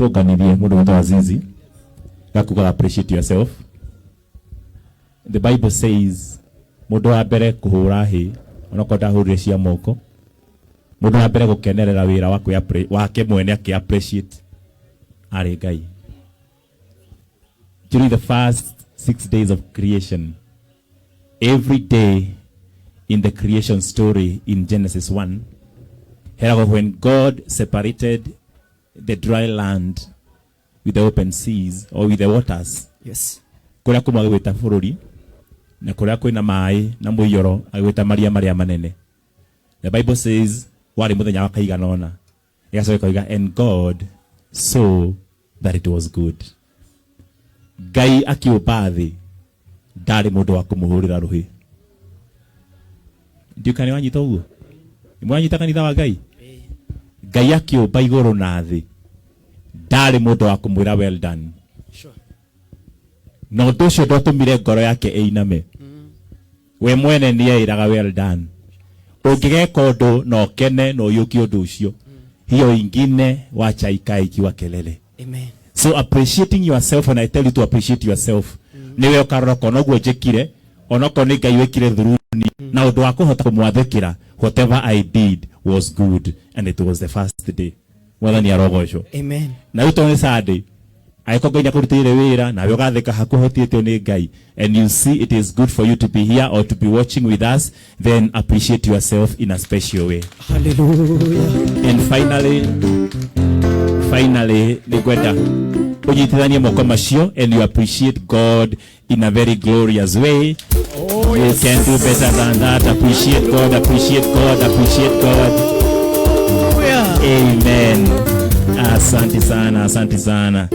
Tuonganirie mũndũ wĩtwo Azizi gakugaga appreciate yourself. The Bible says mũndũ wa mbere kũhũra hĩ, onokorwo ndahũrire cia moko, mũndũ wa mbere gũkenerera wĩra wa kwĩ wake mwene akĩ appreciate arĩ Ngai. During the first 6 days of creation, every day in the creation story in Genesis 1, heragwo when God separated the dry land with the open seas or with the waters, kũrĩa kũmwe agĩgwĩta bũrũri na kũrĩa kwĩna maĩ na mũiyũro agĩgwĩta maria marĩa manene. The Bible says warĩ mũthenya wa kaigana ũna, ĩgacoka ĩkoiga, "And God saw that it was good." Ngai akĩũmba thĩ ndarĩ mũndũ wa kũmũhũrĩra rũhĩ. Ndiũ kana nĩwanyita ũguo, nĩmwanyita kanitha wa Ngai? Ngai akĩũmba igũrũ na thĩ ndarĩ mũndũ wa kũmwĩra well done. Na ũndũ ũcio ndwatũmire ngoro yake ĩiname. We mwene nĩ eĩraga well done. Ũngĩgeka ũndũ na ũkene na ũiyũkie ũndũ ũcio, hiyo ingine wacha ikae ikiwa kelele. Amen. So appreciating yourself, when I tell you to appreciate yourself, niwe ũkarora kona ũguo njĩkire, onokorwo nĩ Ngai wĩkire thuruni na ũndũ wa kũhota kũmwathĩkĩra, whatever I did was good, and it was the first day. Mwathani arogocwo. Amen. Na rĩu tondũ nĩ Sunday, angĩkorwo Ngai nĩakũrutĩire wĩra nawe ũgathĩka hakuhotĩtio nĩ Ngai, and you see it is good for you to be here or to be watching with us, then appreciate yourself in a special way. Hallelujah. And finally, nĩngwenda ũnyitithanie moko macio and you appreciate God in a very glorious way. Oh, You yes. can do better than that. Appreciate God, appreciate God, appreciate God. Amen. Asante sana, asante sana.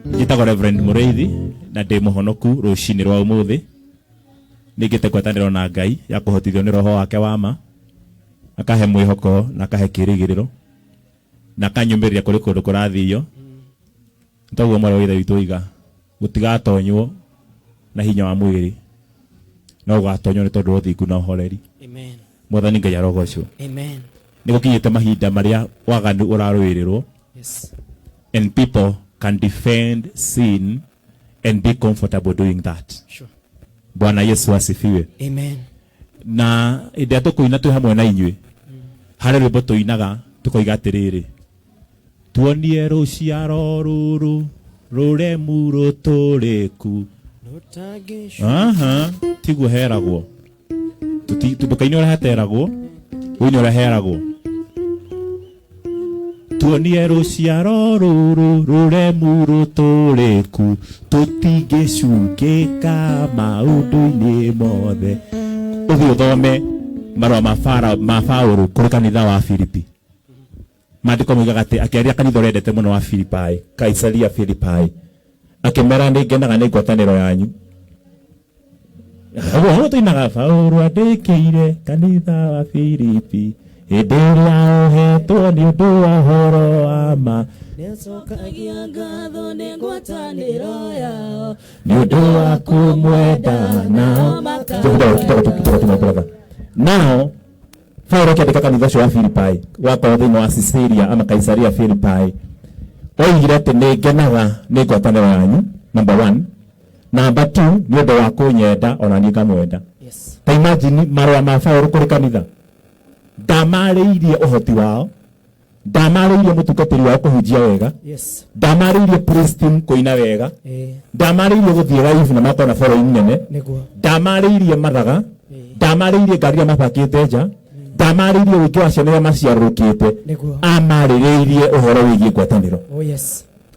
Njĩtagwo Reverend Mũrĩithi na ndĩ mũhonoku rũcinĩ rwa ũmũthĩ. Nĩngĩte ngwatanĩro na Ngai ya kũhotithio nĩ roho wake wa ma, akahe mwĩhoko na akahe kĩĩrĩgĩrĩro na akanyũmĩrĩria kũrĩ kũndũ kũrathio. Toguo mwarĩ wa ithe witũ oiga, gũtigatonywo na hinya wa mwĩrĩ, no gũgatonywo nĩ tondũ wa ũthingu na ũhoreri. Amen. Mwathani Ngai arogocwo. Amen. Nĩ gũkinyĩte mahinda marĩa waganu ũrarũĩrĩrwo and people can defend sin and be comfortable doing that. Bwana Yesu asifiwe. Amen. Na hĩndĩ ĩrĩa tũkũina twĩ hamwe na inyuĩ, harĩ rwĩmbo tũinaga tũkoiga atĩrĩrĩ, tuonie rũciaro rũrũ rũremu rũtũrĩku. Aha, tiguo heragwo. Ndũkaine ũrĩa hateragwo, ũine ũrĩa heragwo, tuonie rũciaro rũrũ rũremu rũtũrĩku, tũtingĩcukĩka maũndũ-inĩ mothe. Ũthiĩ ũthome marũa ma ma Paũlũ kũrĩ kanitha wa Filipi. Maandĩko moigaga atĩ akĩaria kanitha ũrĩa endete mũno wa Filipai, Kaisaria Filipai, akĩmera, nĩ ngenaga nĩ ngwatanĩro yanyu. Hau hau tũinaga Paũlũ andĩkĩire kanitha wa Filipi hĩndĩ ĩrĩa ohetwo nĩ ũndũ wa ũhoro wa ma. Nĩcokagia ngatho nĩ ngwatanĩro yao nĩ ũndũ wa kũmwenda nao. Kidogo, kidogo tu, kidogo tu, my brother. Now Paulo akĩandĩka kanitha ũcio wa Filipai, wakorwo thĩinĩ wa Caesarea ama Kaisaria Filipai, oigire atĩ nĩ ngenaga nĩ ngwatanĩro yanyu, number one. Number two, nĩ ũndũ wa kũnyenda ona niĩ ngamwenda. Ta imagine marũa ma Paulo kũrĩ kanitha, ndamarĩirie ũhoti wao, ndamarĩirie mũtungatĩri wao kũhunjia wega, ndamarĩirie praise team kũina wega, ndamarĩirie gũthiĩ live na makorwo na following nene, ndamarĩirie mathaga, ndamarĩirie ngari iria mabakĩte nja, ndamarĩirie ũingĩ wa ciana iria maciarũrũkĩte. Amarĩrĩirie ũhoro wĩgiĩ ngwatanĩro,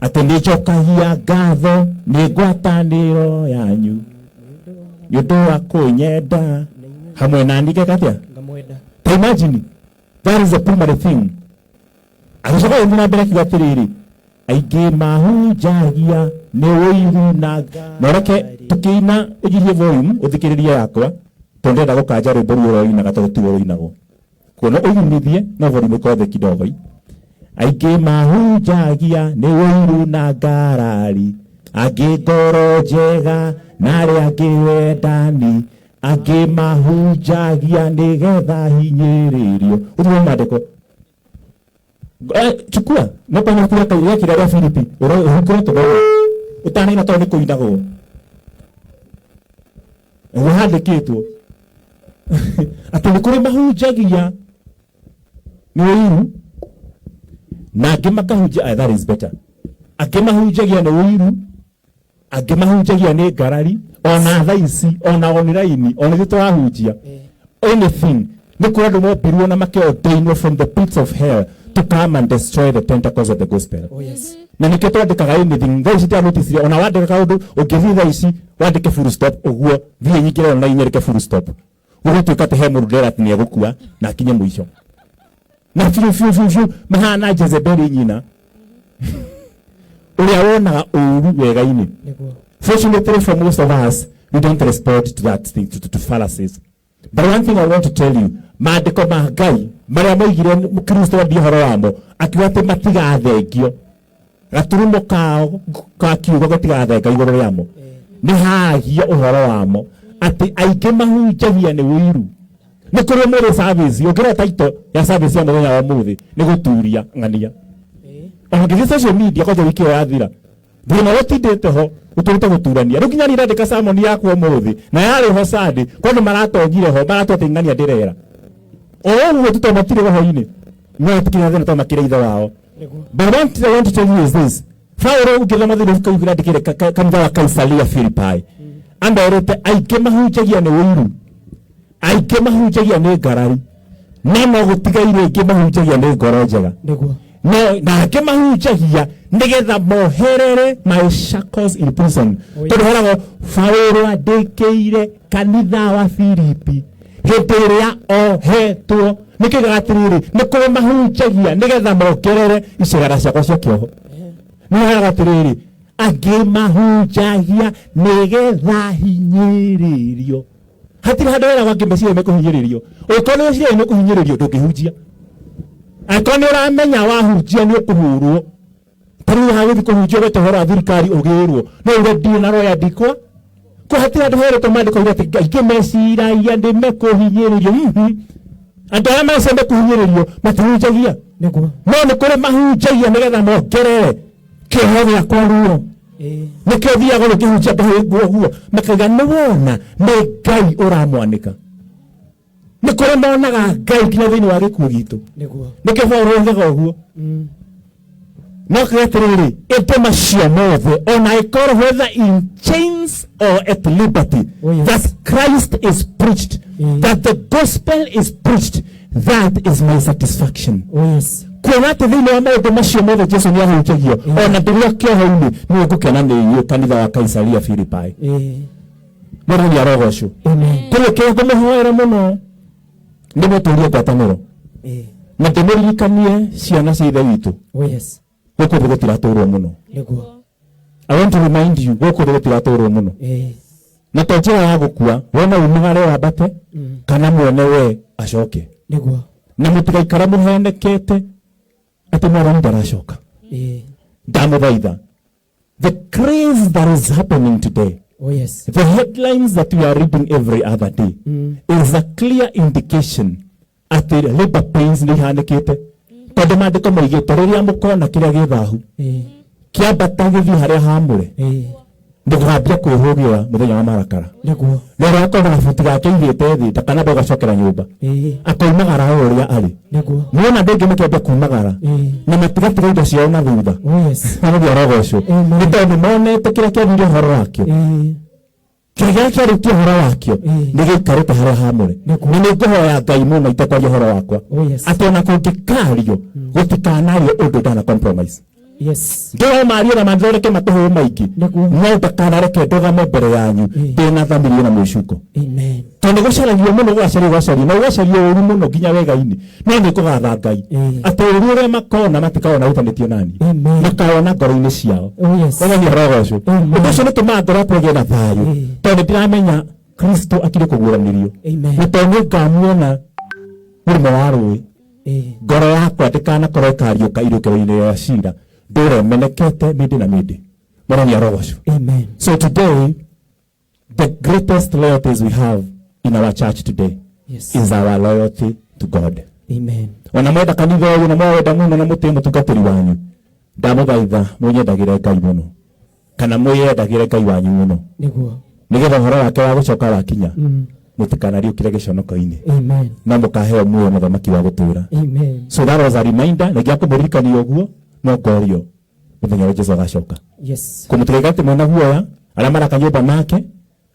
atĩ nĩ njokagia ngatho nĩ ngwatanĩro yanyu nĩ ũndũ wa kũnyenda hamwe na niĩ ngeka atĩa? Ngamwenda. Ta imagine, that is the primary thing. Agĩcoka gũthiĩ na mbere akiuga atĩrĩrĩ, aingĩ mahunjagia nĩ ũiru na na ũreke tũkĩina ũnyirie volume ũthikĩrĩrie yakwa, tondũ ndĩrenda gũkanja rwĩmbo ruo ũroinaga, tondũ tiguo rũinagwo kuona. Ũyumithie no volume ĩkorwo thĩ kidogo. Aingĩ mahunjagia nĩ ũiru na ngarari, angĩ ngoro njega na arĩa angĩ wendani, angĩ mahunjagia nĩgetha hinyĩrĩrio. Ũthiĩ maandĩko. Chukua no panya kura kai ya kira Filipi ũhingũre tũthome ũtanaina tondũ nĩ kũinagwo ũguo handĩkĩtwo atĩ nĩ kũrĩ mahunjagia nĩ ũiru na angĩ makahunjia, ah, that is better, angĩ mahunjagia nĩ ũiru, angĩ mahunjagia nĩ ngarari, ona thaa ici ona online ona ithuĩ tũrahunjia anything nĩ kũrĩ andũ mombirwo na makĩordainwo from the pits of hell to come and destroy the tentacles of the gospel. Oh yes. Na nĩkĩo twandĩkaga anything thaa ici ndĩranoticirie ona wandĩka kaũndũ ũngĩthiĩ thaa ici wandĩke full stop ũguo thiĩ nyingĩre online nyandĩke full stop gũgũtuĩka atĩ he mũndũ ndĩrera atĩ nĩegũkua na akinye mũico na biũ biũ biũ biũ mahana Jezebeli nyina ũrĩa wonaga ũru wega-inĩ. Nĩguo. Fortunately for most of us, we don't respond to that thing, to fallacies. But one thing I want to tell you, maandĩko ma Ngai marĩa moigire Kristo ambie ũhoro wamo akiuga atĩ matigathengio gaturumo kao ka kiugo gatigathenga igũrũ rĩamo nĩ hagia ũhoro wamo atĩ aingĩ mahunjagia nĩ ũiru. Nĩ kũrĩ ũmũthĩ service ũngĩrora title ya service ya mũthenya wa ũmũthĩ nĩ gũturia ng'ania. Ona ngĩthiĩ social media kwanja wiki ĩyo yathira thĩna ũrĩa ũtindĩte ho ũtũrĩte gũturania rĩu nginya niĩ ndandĩka sermon yakwa ũmũthĩ na yarĩ ho Sunday kwa andũ maratonyire ho maratua atĩ ng'ania ndĩrera o ũguo tu tondũ matirĩ roho-inĩ no atikinya thĩna tondũ makĩrĩ ithe wao. Nĩguo. But one thing I want to tell you is this. Paulo ũngĩthoma thĩinĩ wa ibuku rĩu rĩandĩkĩire kanitha wa Kaisaria Philippi anderete aingĩ mahunjagia nĩ ũiru, aingĩ mahunjagia nĩ ngarari, no no gũtigaire aingĩ mahunjagia nĩ ngoro njega. Nĩguo. No na angĩ mahunjagia nĩgetha moherere my shackles in prison. Oh, yes. Tondũ heragwo Paulo andĩkĩire kanitha wa Filipi hĩndĩ ĩrĩa ohetwo nĩkĩgaga atĩrĩrĩ nĩ kũrĩ mahunjagia nĩgetha mongerere icegara ciakwa cia kĩoho. Nĩ heraga atĩrĩrĩ angĩ mahunjagia nĩgetha hinyĩrĩrio. Hatirĩ handũ heragwo angĩ meciria mekũhinyĩrĩrio. Ũngĩkorwo nĩ weciria nĩ ũkũhinyĩrĩrio ndũngĩhunjia. Angĩkorwo nĩ ũramenya wahunjia nĩ ũkũhũrwo ta rĩu haha gũthiĩ kũhunjia ũgete ũhoro wa thirikari ũgĩrwo no uge ndirĩ na roya ndikwa kũ hatirĩ handũ heretwo maandĩko uge atĩ aingĩ meciragia nĩ mekũhinyĩrĩrio. Andũ arĩa meciria mekũhinyĩrĩrio matihunjagia. Nĩguo. No nĩ kũrĩ mahunjagia nĩgetha mongerere kĩoho gĩakwa ruo. Nĩkĩo thiaga ũkĩhunjia ngahĩngwo ũguo makauga nĩ wona nĩ Ngai ũramwanĩka. Nĩ kũrĩ monaga Ngai nginya thĩinĩ wa gĩkuũ gitũ. Nĩguo. Nĩkĩo Paulo oigaga ũguo. No akauga atĩrĩrĩ ĩndĩ macio mothe ona ĩkorwo whether in chains or at liberty, Oh, yes. that Christ is preached, that the gospel is preached, that is my satisfaction. Oh yes. Kuona atĩ thĩinĩ wa maũndũ macio mothe Jesu nĩ ahunjagio ona ndĩrĩ o kĩoho-inĩ nĩ ngũkena nĩ inyuĩ kanitha wa Kaisaria Philippi. Mwathani arogocwo. Amen. Koguo kĩrĩa ngũmũhoera mũno nĩ mũtũrie ngwatanĩro na ndĩmũririkanie ciana cia ithe witũ Oh yes. gũkũ thĩ gũtiratũrwo mũno. Nĩguo. I want to remind you gũkũ thĩ gũtiratũrwo mũno na to njĩra ya gũkua wona umagare wambate kana mwene we acoke. Nĩguo. Na mũtigaikara mũhenekete atĩ mwathani ndaracoka. Ndamũthaitha the craze that is happening today, Oh yes. the headlines that we are reading every other day is a clear indication atĩ labor pains nĩ ihanĩkĩte tondũ maandĩko moigĩte rĩrĩa mũkona kĩrĩa gĩ thahu kĩambata gĩthiĩ harĩa hamũre ndũgambia kwĩhũgĩra mũthenya wa marakara. Nĩguo. Na ũrĩa akorwo gabuti gake aigĩte thĩ ndakanambe gũgacokera nyũmba akoimagara o ũrĩa arĩ. Nĩguo. Nĩwona andũ aingĩ makĩambia kumagara na matigatiga indo ciao na thutha. Oh yes. Mwathani arogocwo. Amen. Nĩ tondũ nĩmonete kĩrĩa kĩaririe ũhoro wakĩo kĩrĩa kĩarĩtie ũhoro wakĩo nĩ gĩikarĩte harĩa hamũre. Nĩguo. Na nĩ ngũhoya Ngai mũno itekwaria ũhoro wakwa Oh yes. atĩ ona kũngĩkario gũtikanario ũndũ ndana compromise. Yes. Ndĩro marie na mathondeke matũhũ maingĩ Nĩguo. no ndakanareke ndũgame mbere yanyu ndĩna thamiri na mwĩcuko. Amen. Tondũ gũcaragio mũno gũgacario gũgacario na gũgacario ũru mũno nginya wega-inĩ no nĩ ngũgatha Ngai atĩ ũru ũrĩa makona matikaona ũtanĩtio nani Amen. makaona ngoro-inĩ ciao. Oh yes. Mwathani arogocwo. Amen. Ũndũ ũcio nĩ ũtũmaga ngoro yakwa ĩgĩe na thayũ tondũ ndĩramenya Kristo akire kũguũranĩrio Amen. na tondũ nĩ ngamuona mũrĩmo wa rũĩ ngoro yakwa ndĩkanakorwo ĩkariũka irũkĩro-inĩ rĩa cira ndũre menekete mĩndĩ na mĩndĩ. Mwathani arogocwo. Amen. So today the greatest loyalties we have in our church today Yes. is our loyalty to God. Amen. Ona mwenda kanitha ũyũ na mwawenda mũno na mũtĩe mũtungatĩri wanyu, ndamũthaitha mũnyendagĩre Ngai mũno kana mwĩyendagĩre Ngai wanyu mũno. Nĩguo. Nĩgetha ũhoro wake wa gũcoka wakinya, mũtikanariũkĩre gĩconoko-inĩ. Amen. No mũkaheo muoyo mũthamaki wa gũtũũra. Amen. So that was a reminder na ngĩakũmũririkania ũguo no ngorio mũthenya ũrĩa Jesu agacoka. Yes. Kũmũtigaiga atĩ mwĩna guoya, arĩa maraka nyũmba make,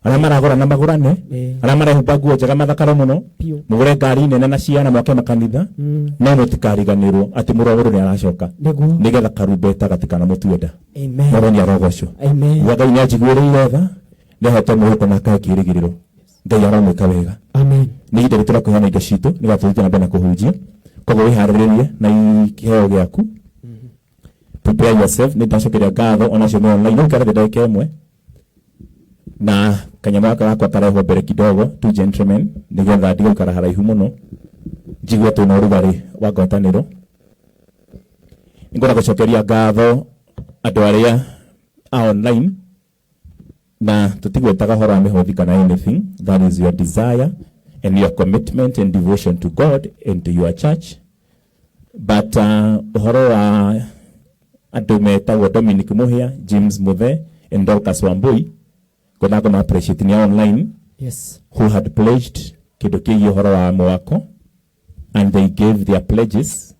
arĩa maragũra na magũrane, arĩa marehumba nguo njega mathakare mũno, Piũ. mũgũre ngari nene na ciana mwake makanitha, no mũtikariganĩrwo atĩ mũrũ wa mũndũ nĩ aracoka. Nĩguo. Nĩgetha karumbeta gatikanamũtue nda. Amen. Mwathani arogocwo. Amen. Gwa Ngai nĩanjiguĩrĩire tha, nĩahete mwĩhoko na akahe kĩĩrĩgĩrĩro. Ngai aromwĩka wega. Amen. Nĩ ihinda ritũ rĩa kũheana indo citũ nĩgetha tũthiĩ na mbere na kũhunjia. Koguo wĩharĩrĩrie na kĩheo gĩaku. Prepare yourself. Nĩ ndacokeria ngatho onacio me online. No ũikare thĩ ndagĩka ĩmwe na kanyamũ gaka gakwa karehwo mbere kidogo, two gentlemen, nĩgetha ndige gũikara haraihu mũno, njigue twĩna ũrugarĩ wa ngwatanĩro. Nĩngwenda gũcokeria ngatho andũ arĩa a online, na tũtigwetaga ũhoro wa mĩhothi kana anything. That is your desire and your commitment and devotion to God and to your church. But ũhoro wa andũ metagwo Dominic Muhia, James Muthe and Dorcas Wambui, ngwendaga kũma appreciate nĩ online. Yes. Who had pledged kĩndũ kĩgiĩ ũhoro wa mwako, and they gave their pledges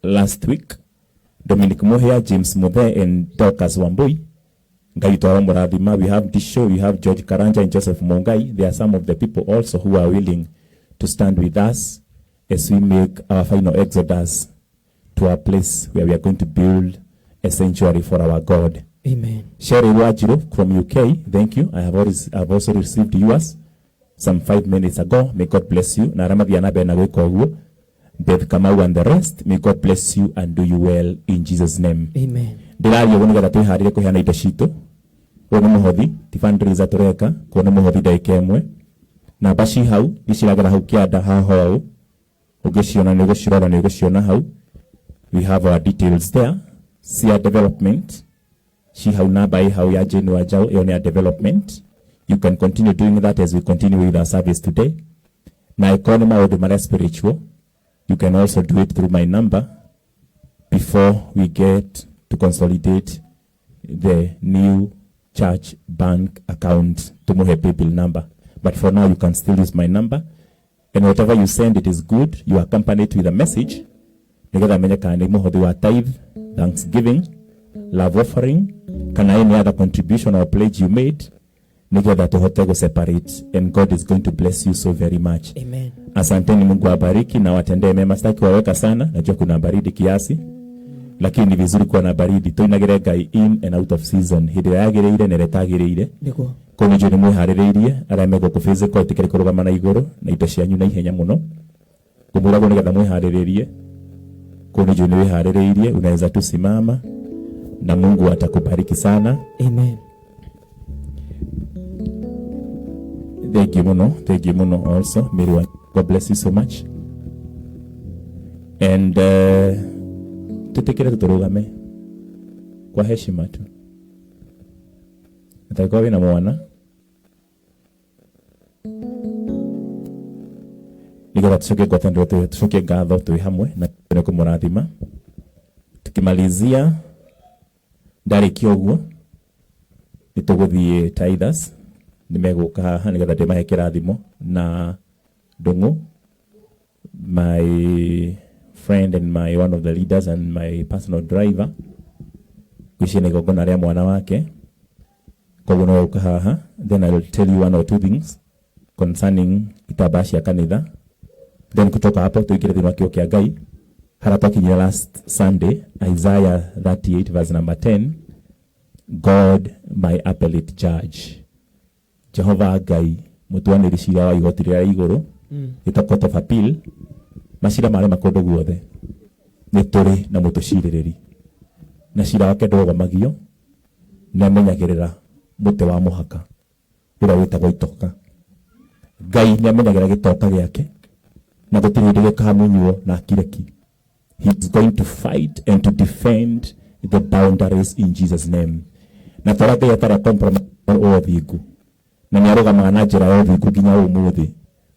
last week. Dominic Muhia, James Muthe and Dorcas Wambui, Ngai witũ aromũrathima. We have this show, we have George Karanja and Joseph Mungai. They are some of the people also who are willing to stand with us as we make our final exodus to a place where we are going to build a sanctuary for our God. Amen. Sherry Wajiro from UK, thank you. I have also received yours some 5 minutes ago. May God bless you. Na arĩa mathiaga na mbere na gwĩka ũguo, Beth Kamau and the rest, may God bless you and do you well in Jesus' name. Amen. Ndĩraria ũguo nĩgetha twĩharĩrie kũheana indo citũ. Ũyũ nĩ mũhothi, ti fundraiser tũreka, koguo nĩ mũhothi ndagĩka ĩmwe. Namba ci hau, iciragĩra hau kĩanda haha ũũ. Ũngĩciona nĩ ũgũcirora, nĩ ũgũciona hau. We have our details there. Cia development. Ci hau namba ĩ hau ya Jane Wanjau, ĩyo nĩ ya development. You can continue doing that as we continue with our service today. Na ĩkorwo nĩ maũndũ marĩa spiritual, you can also do it through my number before we get to consolidate the new church bank account to muhe paybill number. But for now, you can still use my number. And whatever you send, it is good. You accompany it with a message. Nĩgetha menye kana nĩ mũhothi wa tithe, thanksgiving, love offering, kana any other contribution or pledge you made, nĩgetha tũhote gũ separate, and God is going to bless you so very much. Amen. Asanteni, Mungu awabariki na watendee mema. Sitaki kuwaweka sana, najua kuna baridi kiasi, lakini ni vizuri kuwa na baridi. Tuinagĩre Ngai in and out of season, hĩndĩ ĩrĩa yagĩrĩire na ĩrĩa ĩtagĩrĩire. Nĩguo. Kũu nĩnjũĩ nĩ mwĩharĩrĩirie, arĩa me gũkũ physical ĩtĩkĩre kũrũgama na igũrũ na indo cianyu na ihenya mũno. Ngũmwĩra ũguo nĩgetha mwĩharĩrĩrie. Kũu nĩnjũĩ nĩ wĩharĩrĩirie, unaweza tu simama na Mungu atakubariki sana. Amen. Thank you muno, thank you muno also. Mary, God bless you so much. And tutikire tuturugame kwa heshima tu. Nitakuwa wina mwana. Nigetha tucoke ngwatanĩro tucoke ngatho twĩ hamwe na twende kũmũrathima. Tukimalizia ndarĩkia ũguo nĩtũgũthiĩ tithers, nĩmegũka haha nĩgetha ndĩmahe kĩrathimo na Ndung'u, my friend and my one of the leaders and my personal driver, ngwĩciria nĩ igongona rĩa mwana wake, koguo no ũka haha. Then I will tell you one or two things concerning itambaya cia kanitha. Then kutoka hapo tuingire thĩinĩ wa kiugo kĩa Ngai harĩa twakinyire last Sunday, Isaiah 38 verse number 10, God my appellate judge, Jehovah Ngai mũtuanĩri cira wa igoti rĩa igũrũ, ĩtagwo court of appeal, macira marĩ makũndũ guothe, nĩ tũrĩ na mũtũcirĩrĩri na cira wake ndũrũgamagio, nĩ amenyagĩrĩra mũtĩ wa mũhaka ũrĩa wĩtagwo itoka. Ngai nĩ amenyagĩrĩra gĩtoka gĩake na gũtirĩ hĩndĩ gĩkamunywo na akireki. He is going to fight and to defend the boundaries in Jesus' name. Na tara Ngai atarĩ compromise wa ũthingu, na nĩ arũgamaga na njĩra ya ũthingu nginya ũmũthĩ.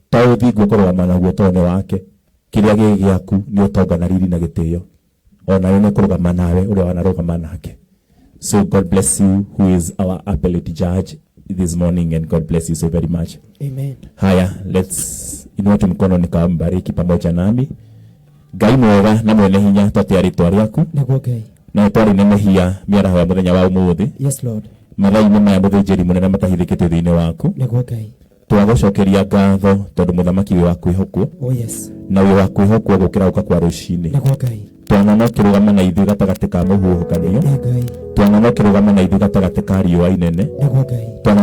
To ũthingu ũkũrũgama naguo tondũ nĩ wake, Kĩrĩa gĩ gĩaku nĩ ũtonga na riri na gĩtĩo, onawe nĩ kũrũgama nawe ũrĩa wanarũgama nake. So God bless you who is our appellate judge this morning, and God bless you so very much. Amen. Haya, let's inua tu mkono nikambariki pamoja nami. Ngai mwega na mwene hinya, twatia rĩtwa rĩaku. Nĩguo Ngai. Na twarĩ nemehia mĩaraho ya mũthenya wa ũmũthĩ. Yes, Lord. Mathaa-inĩ maya mũthĩnjĩri mũnene matahithĩkĩte thĩinĩ waku. Nĩguo Ngai. Twagũcokeria ngatho tondũ mũthamaki wĩ wa kwĩhokwo. Oh yes. Na wĩ wa kwĩhokwo gũkĩra gũka kwa rũcinĩ. Nĩguo Ngai. Twanona ũkĩrũgama na ithuĩ gatagatĩ ka mũhuhũkanio. Ĩ Ngai. Twanona ũkĩrũgama na ithuĩ gatagatĩ ka riũa inene. Nĩguo Ngai. Twanona.